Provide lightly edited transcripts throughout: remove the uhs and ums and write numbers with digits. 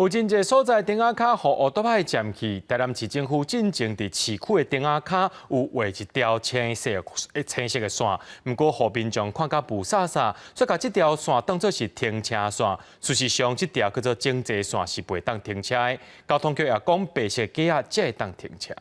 有真濟所在燈仔跤予烏多仔佔去，台南市政府進前佇市區的燈仔跤有畫一條青色的線，毋過予民眾看甲霧煞煞，煞共這條線當做是停車線。事實上，這條叫做警戒線，是袂當停車的。交通局也講，白色格仔才會當停車。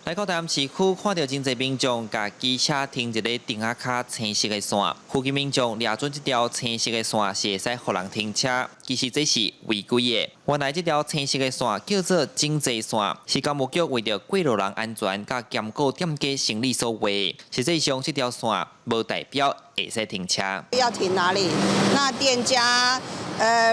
來到台南市區，看著真濟民眾共機車停佇咧燈仔跤青色的線，附近民眾掠準這條青色的線是會使予人停車，其實這是違規的。原來這條青色的線叫做警戒線，是交務局為著過路人安全佮兼顧店家生理所畫。實際上，這條線無代表會使停車。要停哪裡？那店家，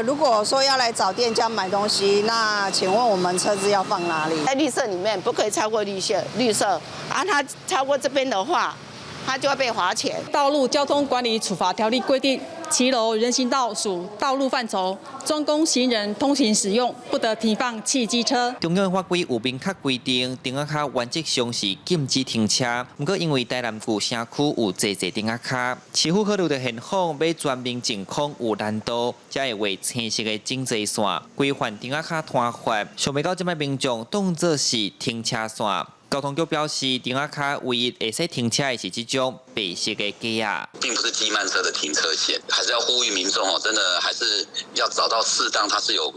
如果說要來找店家買東西，那請問我們車子要放哪裡？在綠色裡面不可以超過綠色，綠色啊，它超過這邊的話，它就會被罰錢。道路交通管理處罰條例規定，騎樓人行道屬道路範疇，專供行人通行使用，不得停放汽機車。中央法規有明確規定，燈仔跤原則上是禁止停車。毋過因為台南舊城區有濟濟燈仔跤，市府考慮著現況，欲全面淨空有難度，才會畫青色的警戒線，規範燈仔跤攤法。想袂到這擺民眾當作是停車線。交通局表示，燈仔跤唯一會使停車的是這種白色的格仔，並不是機慢車的停車線，還是要呼籲民眾哦，真的還是要找到適當，它是有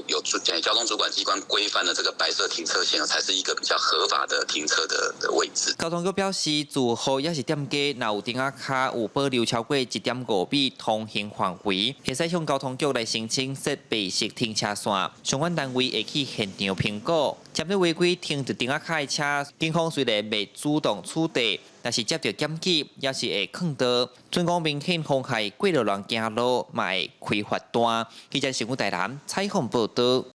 交通主管機關規範的這個白色停車線，才是一個比較合法的停車的位置。交通局表示，住戶抑是店家，若有燈仔跤有保留超過1.5米通行範圍，會使向交通局來申請設白色停車線，相關單位會去現場評估。針對違規停佇燈仔跤的車，警方雖然袂主動取締，但是接著檢舉，也是會囥倒。準講明顯妨害過路人行路，嘛會開罰單。記者新聞台南採訪報導。